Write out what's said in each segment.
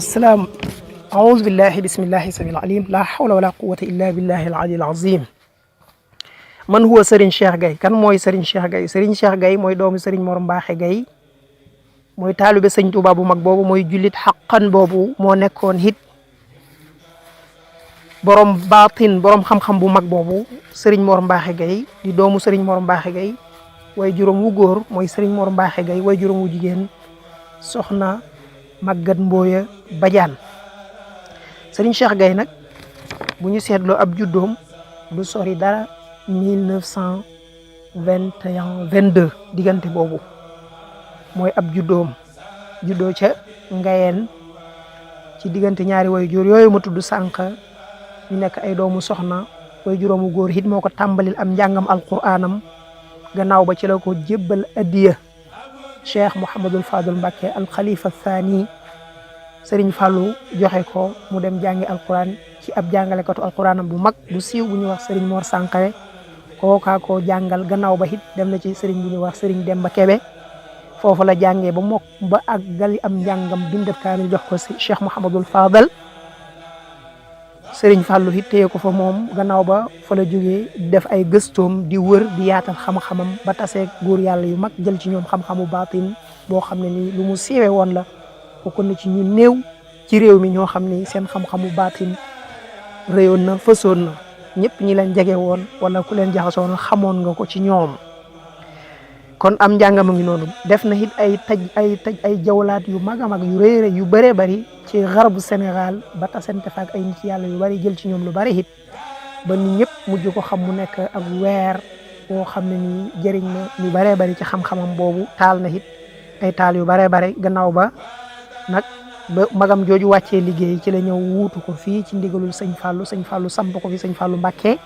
السلام. أعوذ بالله بسم الله السميع العليم لا حول ولا قوة إلا بالله العلي العظيم. من هو Serigne Cheikh Gaye kan mooy Serigne Cheikh Gaye Serigne Cheikh Gaye mooy doomu Serigne Mor Mbaxe Gaye mooy taalibe Sëñ Tuubaa bu mag boobu mooy jullit xaqan boobu moo nekkoon hit borom baatin borom xam-xam bu mag boobu Serigne Mor Mbaxe Gaye di doomu Serigne Mor Mbaxe Gaye way juróom wu góor mooy Serigne Mor Mbaxe Gaye way juróom wu jigéen soxna Maguette Mboya Badiane. Serigne Cheikh Gaye nag bu ñu seetloo ab juddoom du sori dara 1921 22 diggante boobu mooy ab juddoo ca Ngayeen ci diggante ñaari way jur yooyu ma tudd sànq ñu nekk ay doomu soxna way juróomu góor it moo ko tàmbalil am njàngam alquraanam gannaaw ba ci la ko jébbal addiya Cheikh Mouhamadul Fadul Mbacké al Khalifa Thani Serigne Fallou joxe ko mu dem jàngi alquran ci ab jàngalekatu alquranam bu mag bu siiw bu ñuy wax Serigne Mor Sankare kookaa ko jàngal gannaaw ba it dem na ci Serigne bu ñuy wax Serigne Demba Kebe foofu la jàngee ba mokk ba ak gali am njàngam bindab kaamil jox ko si Cheikh Mouhamadul Fadal Serigne Fallou it téye ko fa moom gannaaw ba fa la jógee def ay gëstoom di wër di yaatal xam-xamam ba tasee góor yàlla yu mag jël ci ñoom xam-xamu baatin boo xam ne nii lu mu siiwee woon la bokk na ci ñu néew ci réew mi ñoo xam ni seen xam-xamu baatin réyoon na fësoon na ñëpp ñi leen jege woon wala ku leen jaxasoon xamoon nga ko ci ñoom kon am njàngam a ngi noonu def na it ay jawlaat yu mag a mag yu réere yu bëree bëri ci xarbu Sénégal ba tasante faak ay nit yàlla yu bëri jël ci ñoom lu bëri it ba nit ñëpp mujj ko xam mu nekk ak weer boo xam ne nii jëriñ na ñu bëree bëri ci xam-xamam boobu taal na it ay taal yu bëree bëri gannaaw ba nag ba magam jooju wàccee liggéey ci la ñëw wuutu ko fii ci ndigalul sëñ Fallou samp ko fi sëñ Fallou Mbacké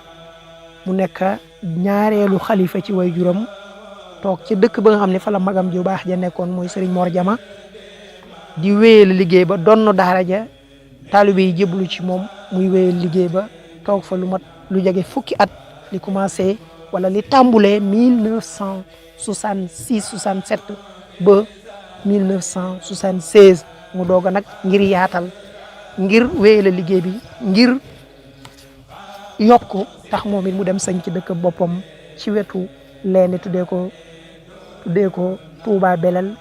mu nekk ñaareelu xalifa ci way juram toog ci dëkk ba nga xam ne fa la magam ju baax ja nekkoon mooy Serigne Mor Jama di wéyal liggéey ba donn daara ja taalibe yi jébbalu ci moom muy wéyal liggéey ba toog fa lu mat lu jege fukki at li commencé wala li tàmbulee 1966 67 ba 1976 mu doog a nag ngir yaatal ngir wéyale liggéey bi ngir yokk tax moom it mu dem sañ ci dëkk boppam ci wetu leene tuddee ko Touba Belel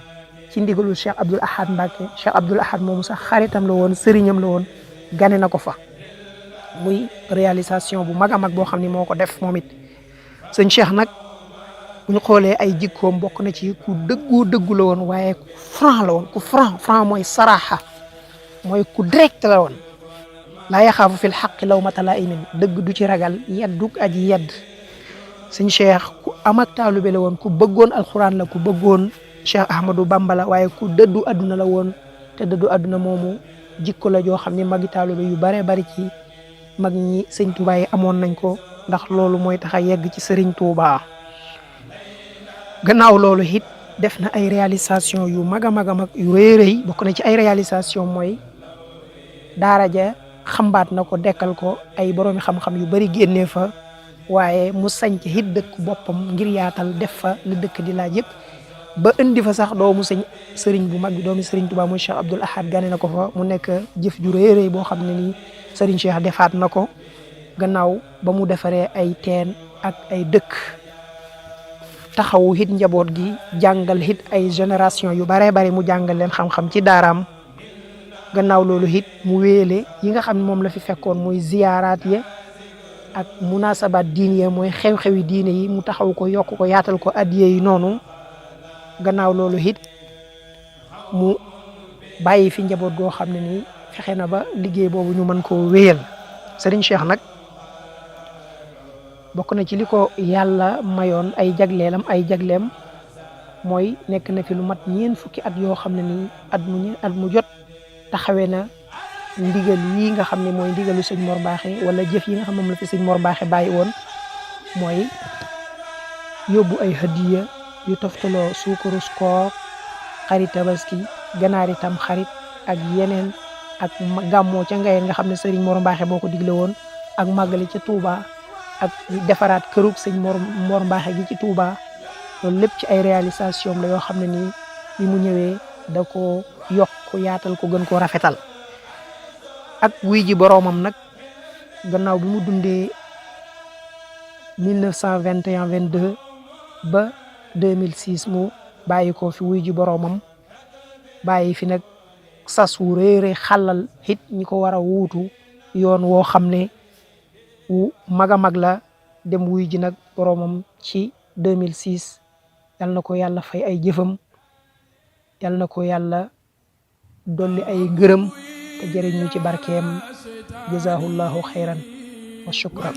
ci ndigalul Cheikh Abdoul Ahad Mbacké Cheikh Abdoul Ahad moomu sax xaritam la woon sëriñam la woon gane na ko fa muy réalisation bu mag a mag boo xam ni moo ko def moom it sëñ Cheikh nag bu ñu xoolee ay jikkoom bokk na ci ku dëggu la woon waaye ku franc la woon ku franc mooy saraxa mooy ku direct la woon laa yaxaafu fil xaqi lawmata laa'imin dëgg du ci ragal yeddug aji yedd sëñ Cheikh ku am ak taalibe la woon ku bëggoon alxuraan la ku bëggoon Cheikh Ahmadou Bamba la waaye ku dëddu adduna la woon te dëddu adduna moomu jikko la joo xam ne magi taalibe yu bare bari ci mag ñi sëñ Touba yi amoon nañ ko ndax loolu mooy tax a yegg ci sëriñ Touba. gannaaw loolu it def na ay réalisation yu mag a mag yu rëy bokk na ci ay réalisation mooy daara ja xambaat na ko dekkal ko ay boroomi xam-xam yu bari génnee fa waaye mu sañc it dëkk boppam ngir yaatal def fa lu dëkk di laaj yëpp ba indi fa sax doomu sëriñ bu mag bi doomu sëriñ Touba mooy Cheikh Abdoul Ahad gane na ko fa mu nekk jëf ju rëy boo xam ne nii sëriñ Cheikh defaat na ko gannaaw ba mu defaree ay teen ak ay dëkk taxawu it njaboot gi jàngal it ay génération yu baree bari mu jàngal leen xam-xam ci daaraam gannaaw loolu it mu wéele yi nga xam ne moom la fi fekkoon mooy ziyaaraat ya ak munasabaat diine ya mooy xew-xewi diine yi mu taxaw ko yokk ko yaatal ko addiye yi noonu gannaaw loolu it mu bàyyi fi njaboot goo xam ne nii fexe na ba liggéey boobu ñu mën koo wéyal Serigne Cheikh nag bokk na ci li ko yàlla mayoon ay jagleem mooy nekk na fi lu mat ñeen fukki at yoo xam ne nii at mu jot taxawee na ndigal yi nga xam ne mooy ndigalu sëñ Mor Mbaxe wala jëf yi nga xam ne moom la fi sëñ Mor Mbaxe bàyyi woon mooy yóbbu ay hadiya yu toftaloo suukarus koor xarit tabaski ganaari tam xarit ak yeneen ak gàmmoo ca Ngayeen nga xam ne sëriñ Mor Mbaxe moo ko digle woon ak màggali ca Touba ak defaraat kërug sëñ Mor Mbaxe gi ci Touba loolu lépp ci ay réalisation la yoo xam ne nii bi mu ñëwee da ko yokk yaatal ko gën koo rafetal ak wuy ji boroomam nag gannaaw bi mu dundee 1921 22 ba 2006 mu bàyyi ko fi wuy ji boroomam bàyyi fi nag sas wu réere xàllal it ñi ko war a wuutu yoon woo xam ne wu mag a mag la dem wuy ji nag boroomam ci 2006 yal na ko yàlla fay ay jëfam yal na ko yàlla dolli ay ngërëm te jëriñ ñu ci barkeem jazahullahu xayran wa shukran